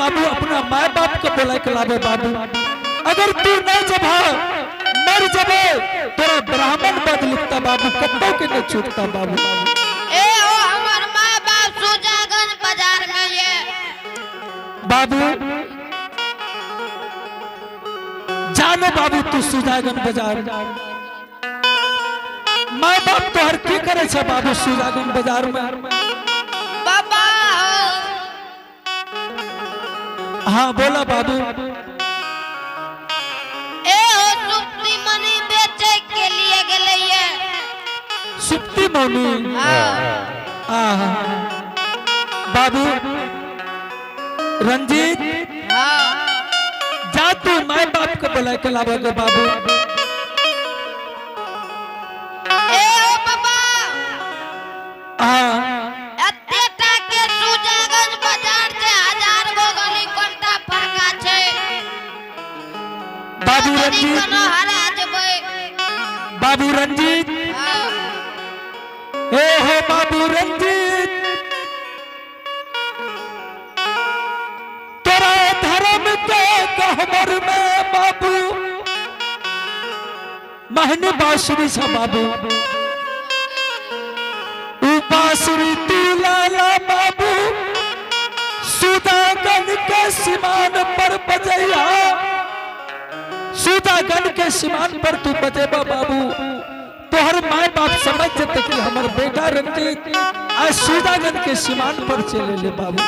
बाबू अपना माय बाप के बोला के लाबे बाबू। अगर तू नहीं जबा मर जबे तोरा ब्राह्मण बद लिखता बाबू, कत्तो के नहीं छूटता बाबू। ए हो हमर माय बाप सुजागंज बाजार में ये। बाबू जानो बाबू तू सुजागंज बाजार, माय बाप तोहर की करे छे बाबू सुजागंज बाजार में? बाबा हाँ बोला बाबू। ए हो सुप्ती मनी बेचे के लिए गेले ये। सुप्ती मौनी? हाँ। आहा बाबू रंजीत। हाँ। जा तू माय बाप के बोला के लाबे के बाबू। ए हो बाबा। हाँ। एते टा के सुजागंज बाजार से 1000 गो गली कोनटा फरका छै। बाबू यदि रंजीत। कोनो हरा जेबै। बाबू रंजीत। हाँ। ए हो बाबू रंजीत, तोरा धर्म के गहबर में बाबू महन बांसुरी सा बाबू, ऊ बांसुरी तू लाला बाबू सुदागन के सीमान पर बजैया। सुदागन के सीमान पर तू बजेबा बाबू, तोहर माय बाप समझ जते कि हमर बेटा रंजीत आज सुदागन के सीमान पर चले ले बाबू।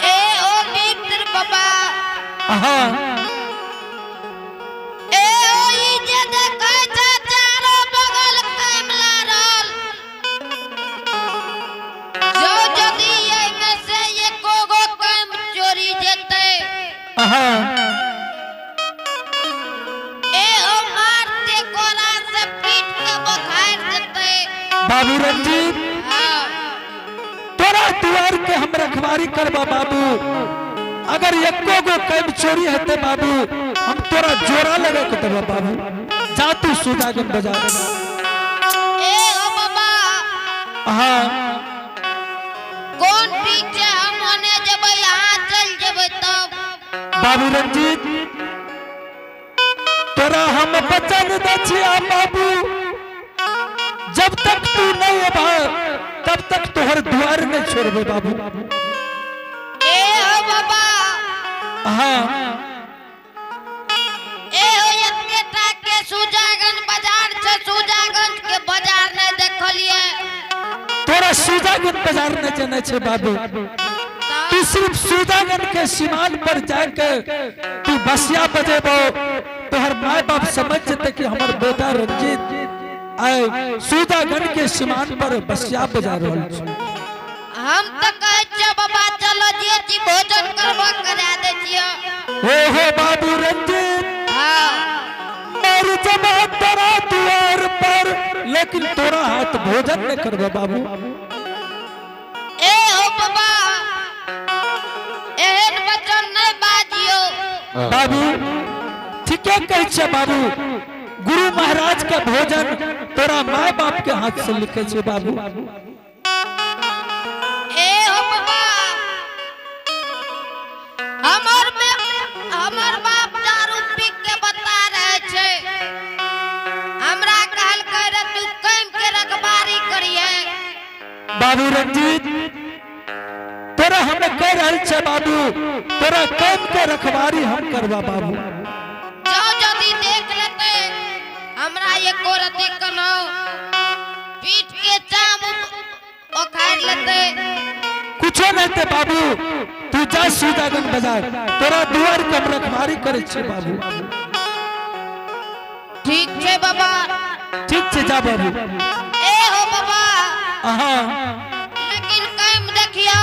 ए ओ मित्र बाबा। हाँ। ए ओ ई जे देखै छै चारो बगल कैमला रहल, जो यदि एहिमे से एको गो कैम चोरी जेतै, हाँ। ए ओ मारते कोरा से पीट के बखार देतै। बाबू रंजीत। हाँ। तोरा दुआर के हम रखवारी करबा बाबू, अगर एको गो कैम चोरी हेते बाबू, हम तोरा जोरा लगा के देबा बाबू। जा तू सुदागन बाजार। ए ओ बाबा। हाँ। कोन ठीक छै, हम ओने जेबै, अहाँ चल जेबै तब? बाबू रंजीत, तोरा हम वचन दै छिया बाबू, जब तक तू नहीं अबा तब तक तोहर द्वार नहीं छोड़बे बाबू। ए हो बाबा। हाँ। ए हो एते टा के सुजागंज बाजार छै, सुजागंज के बाजार नहीं देखलिए। तोरा सुजागंज बाजार नहीं जाना छे बाबू, तू सिर्फ सुजागंज के सीमान पर जाके तू बसिया बजेबो, तोहर माय बाप समझ जते कि हमर बेटा रंजीत आए सुजागंज के सीमान पर बसिया बजा रहल छै। हम तो कहै छियै बाबा, चलो जे चीज भोजन करबो करा दै छियै। हे हो बाबू रंजीत। हाँ। मर जबा तोरा द्वार पर, लेकिन तोरा हाथ भोजन नहीं करबो बाबू। ए हो बाबा, एहन वचन नहीं बाजियो। बाबू ठीके कहै छै बाबू, गुरु महाराज के भोजन तोरा माय बाप के हाथ से लिखे छै बाबू। ए हो बाबा, हमर बाप दारू पी के बता रहे छै, हमरा कहलकै रे तू कैम के रखबारी करिहे। बाबू रंजीत, तोरा हम कह रहल छै बाबू, तोरा कैम के रखवारी हम करबा बाबू। जो यदि देख लेते हमरा एको रति कनो पीट के चाम उखाड़ लेते। कुछो नहीं ते बाबू, तू जा सुजागंज बाजार, तोरा दुआर के हम रखवारी करे छियै बाबू। ठीक छै बाबा। ठीक छै, जा बाबू। ए हो बाबा। हाँ। लेकिन कैम देखियो।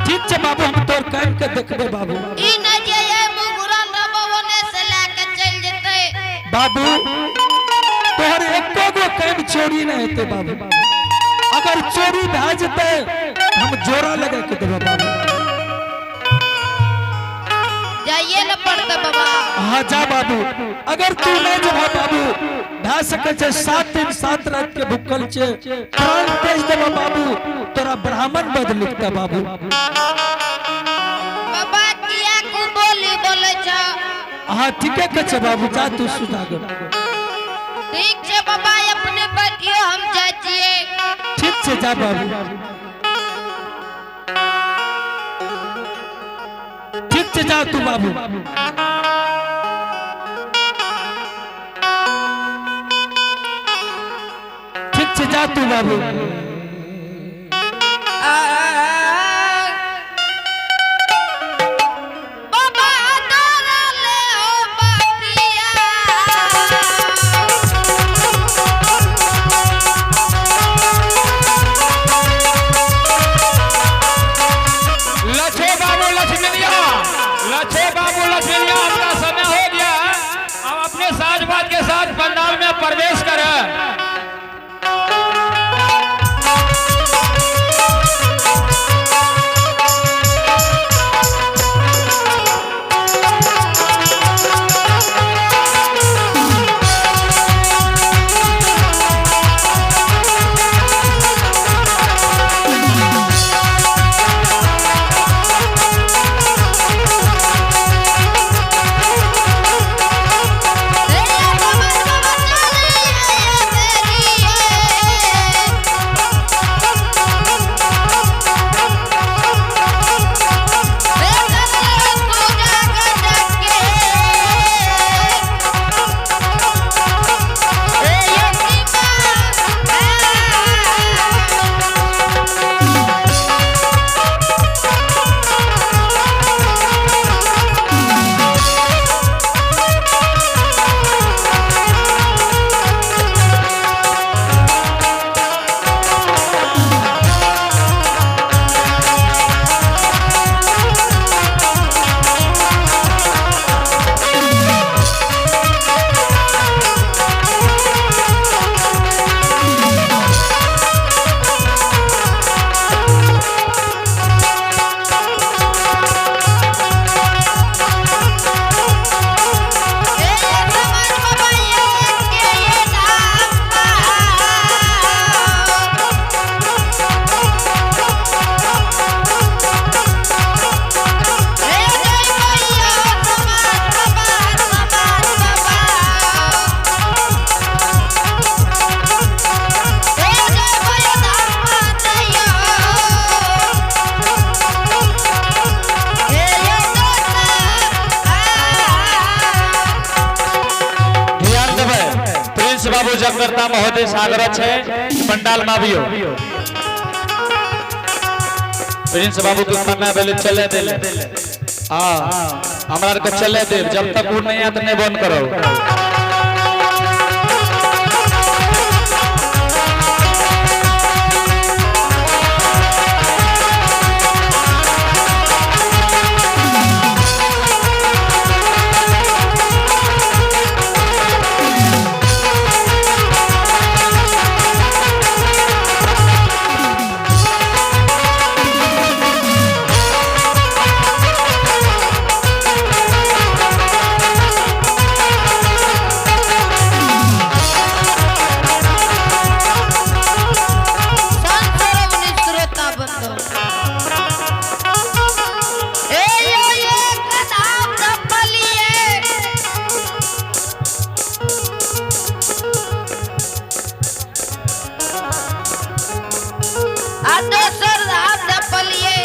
ठीक छै बाबू, हम तोर कैम के देखबे बाबू। ई न जे ये मुगुरल रहबो ओने से लए के चलि जेतै। बाबू, तोहर एको गो कैम चोरी नहीं हेतै बाबू, अगर चोरी भए जेतै हम जोरा लगा के देबै बाबू। जाइए न पड़ते बाबा। हाँ, जा बाबू। अगर तू नहीं जबा बाबू, भए सकै छै 7 दिन 7 रात के भूखल छे, प्राण तेज देबा बाबू, तोरा ब्राह्मण बद लिखता बाबू। बाबा, किया को बोली बोले छ? हाँ, ठीके कहै छै बाबू, जा तू सुजागर। ठीक छै बाबा, अपने बैठियो, हम जाइ छियै। ठीक छै, जा बाबू। ठीक छै, जा तू बाबू। ठीक छै, जा तू बाबू। बाबा दौड़ले हो बाटिया। लछे बाबू लक्ष्मणिया, लछे बाबू लक्ष्मणिया, आपका समय हो गया है। अब अपने साजबाज के साथ पंडाल में प्रवेश करें। हे बाबा, बाबा चलिए तेरी। हे चलिए पूजा के। हे ये सीमा। ए समाज बाबा, ये के ये नाम। ए जय मैया समाज बाबा, समाज बाबा। ए जय मैया धर्म दैया। ए ये दोता। ध्यान देबै, प्रिंस बाबू जगकर्ता महोदय सागर छै, पंडाल में आबियो। प्रिंस बाबू के खाना भेले, चले देले। हाँ, हमरा आर के चले देब, जब तक वो नहीं आत नहीं बंद करो। संतरवनी श्रोता बंधु, ए यो ये कदाम दपलिए। आ दोसर धाम दपलिए,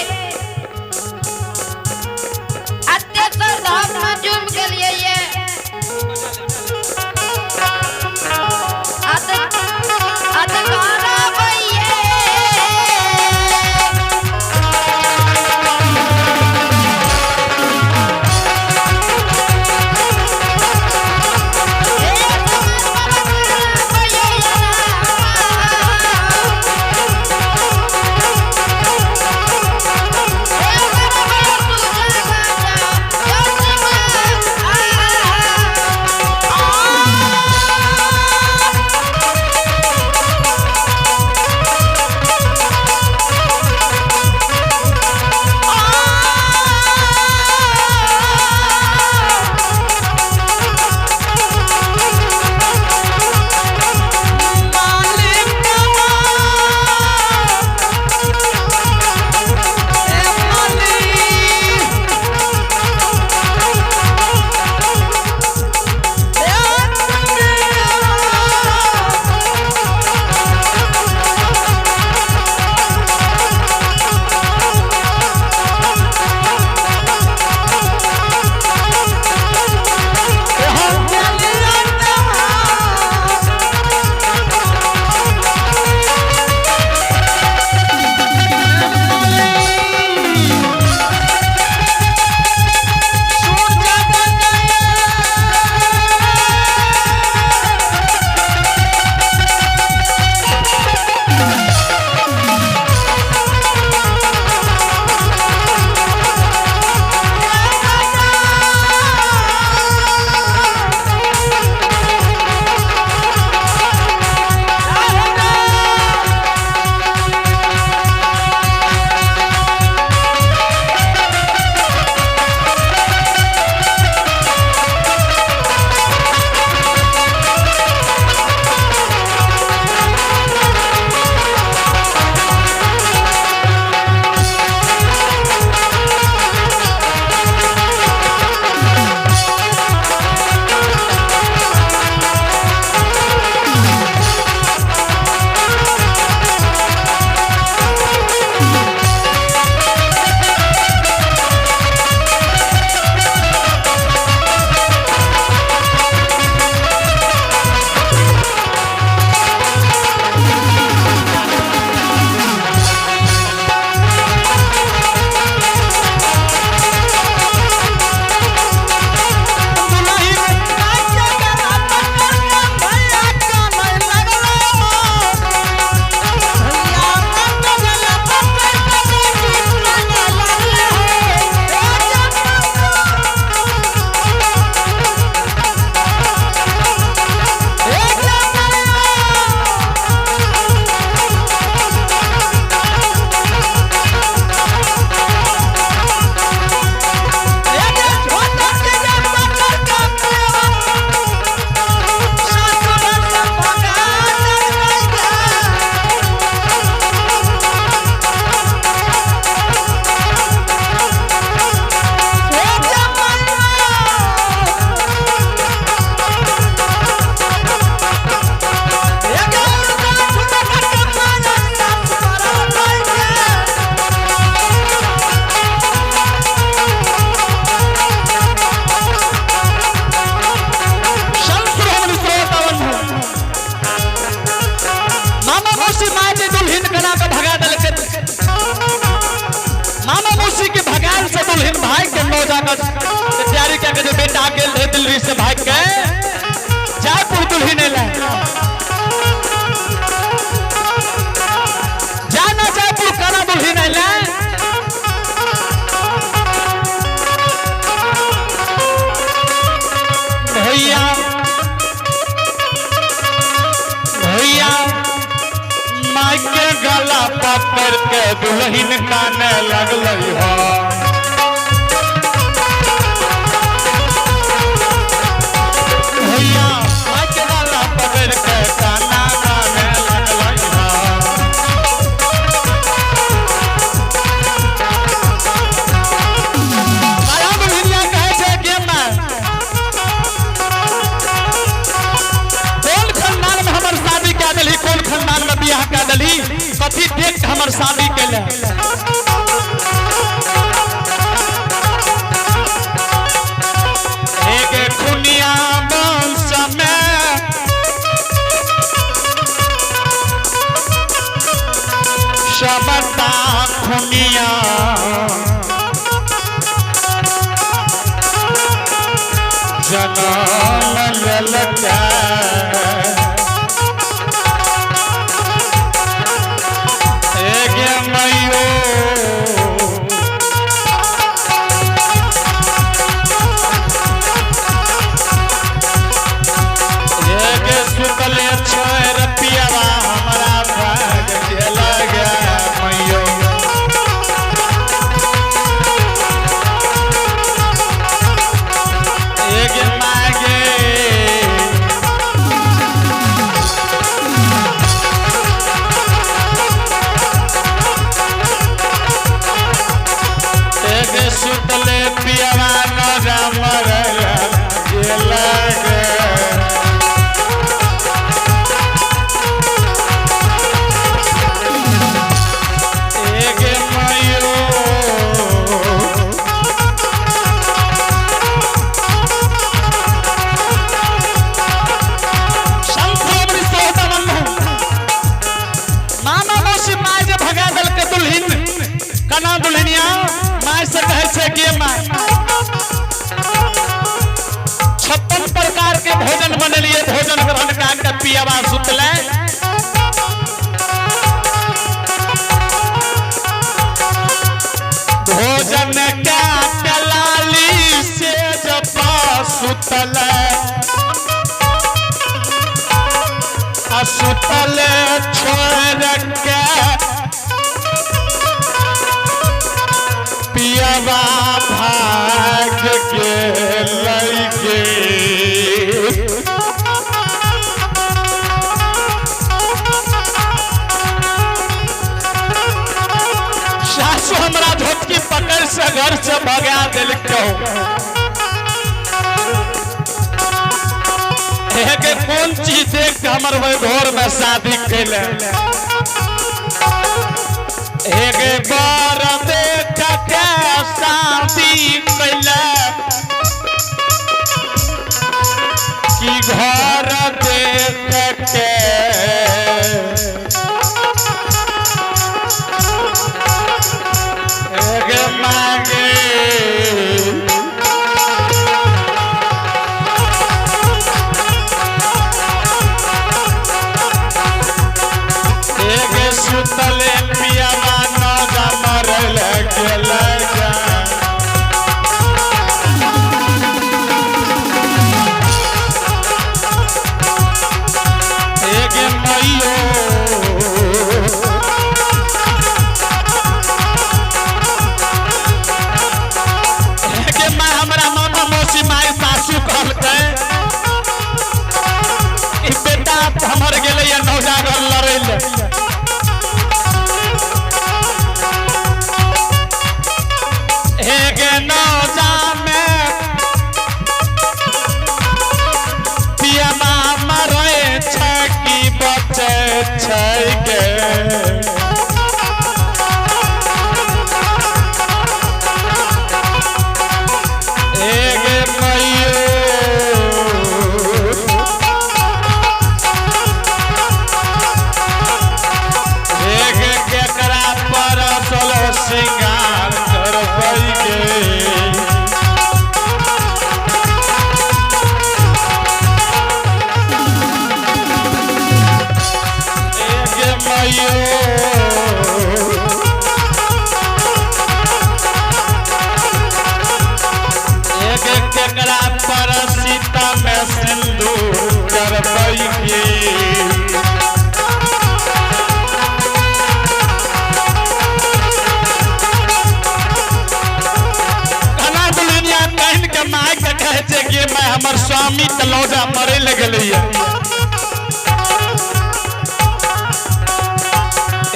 आ तेसर धाम में जुम गेलिए ये। आ त गाना भैये। नौजागत के तैयारी करके जो बेटा गेल रहे दिल्ली से भाग के जयपुर दुल्हन ले जाना जयपुर कना दुल्हन ले। भैया भैया माई के गला पकड़ के दुल्हन काने लगल हो। भैया माई के गला पकड़ के काना काने लगल हो। माया दुल्हनिया कहै छै कि माय कोन खानदान में हमर शादी कए देलही, कोन खानदान में बियाह कए देलही, कथी देख के हमर शादी केले। एक खुनिया वंश में सबटा खुनिया जनम ललका एक मैयो एक सुतले छोड़ पियवा हमरा भाग गेल गे मैयो। एक मागे एक सुतले पियवा न मर गेल गे। एक मैयो मामा मौसी माय जे भगा देलकै दुल्हिन कना दुल्हनिया माय से कहै छै कि माय 56 प्रकार के भोजन बनेलिए, भोजन ग्रहण कए के पियवा सुतलै। भोजन कए के लाली से जब सुतलै सुतल छोड़ के पियवा भाग के लैके। सासु हमरा झोटकी पकड़ से घर से भगा देलकौ। एक कोन चीज देख के हमर वही घर में शादी कैले। एक बार देख के शादी कैले कि घर देख के एक मांगे एक सुतले पियवा न मरल गेल। एक मैयो एक माय हमरा मामा मौसी माय सासू कहलकै ई बेटा हमर गेलै या नौजागर लड़ै ले। एक नौजा में पियमा मरै छै कि बचै छै गे। एक मैयो एक केकरा पर सोलो सिंगार करबै गे। हमर स्वामी त लौजा मरे लगलैया।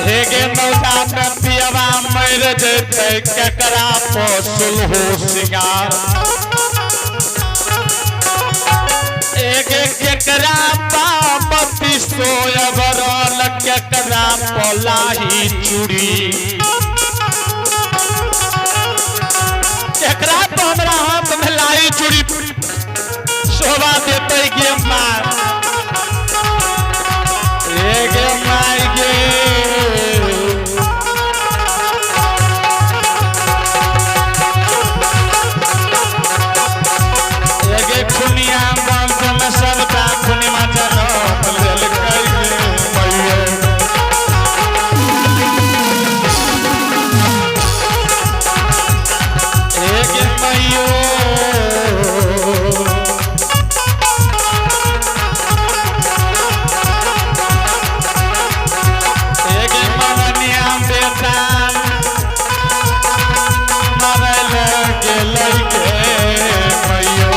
हे गे नौका में पियवा मर जेतै केकरा पोसल हो सिंगार। एक केकरा पापति सोयब रल केकरा पलाही चूड़ी। केकरा तो हमरा हाथ में लाई चूड़ी शोभा देतै गे मार। हे गे माय गे। एगे खुनिया बंद में सबटा खुनिमा जनम लेलकै गे मैयो। एगे मैयो। एगे मरनिया बेटा मरल गेलै गे मैयो।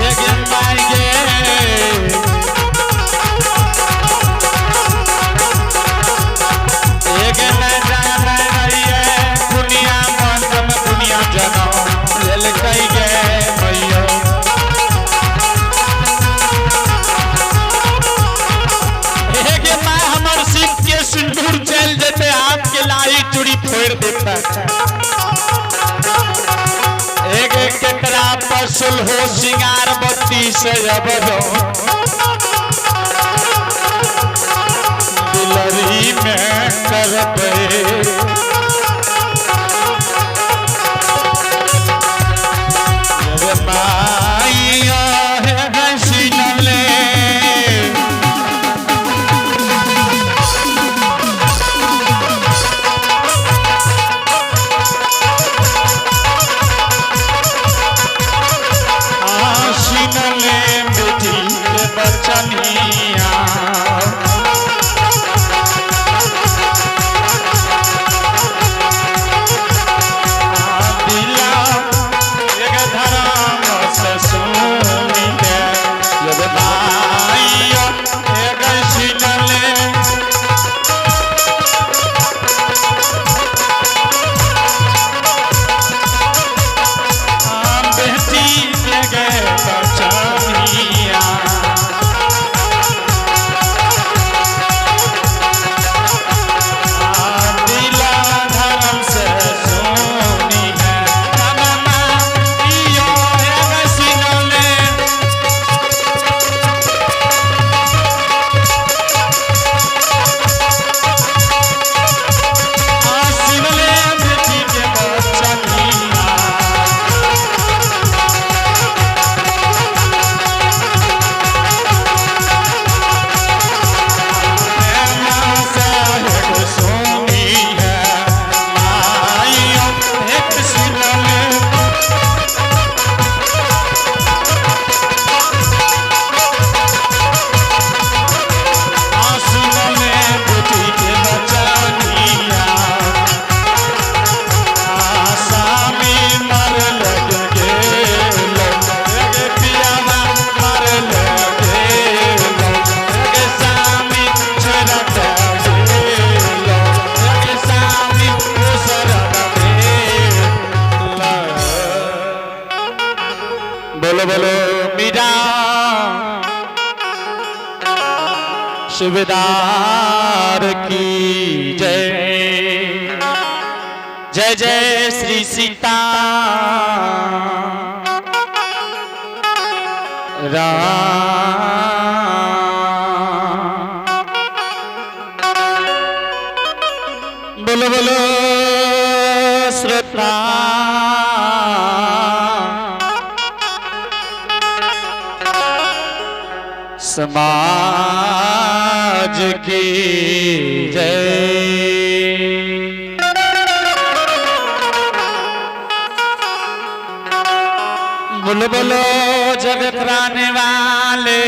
एगे माय गे। एगे न जानै रहियै दुनिया बंद में दुनिया जनम लेलकै गे मैयो। हे गे माय हमर सिर के सिंदूर चलि जेतै हाथ के लाई चूड़ी फोड़ि देतै। एगे केकरा पसुल हो सिंगार बत्ती से अबरो दिलरी में करबै। रे माइया हे हसीनले। आसिनले बेटी के बचनिया। दिला एक धर्म से सुनिते जब माइया एक सिनले। बेटी के गए बचनिया। दिला धर्म से सुनी है माइयो एक सिनले। आसिनले बेटी के बचनिया। साहेब सोनी है माइयो एक सिनले। आसिनले बेटी के बचनिया। आसामी मर लग गेलो गे पियावा मर लग गेलो गे सामी छरक गेलो गे सामी उसरक गेलो। बोलो बोलो मीरा सुबेदार की जय। जय जय श्री सीता राम। बोलो बोलो श्रोता समाज की जय। बोलो बोलो जगत राने वाले।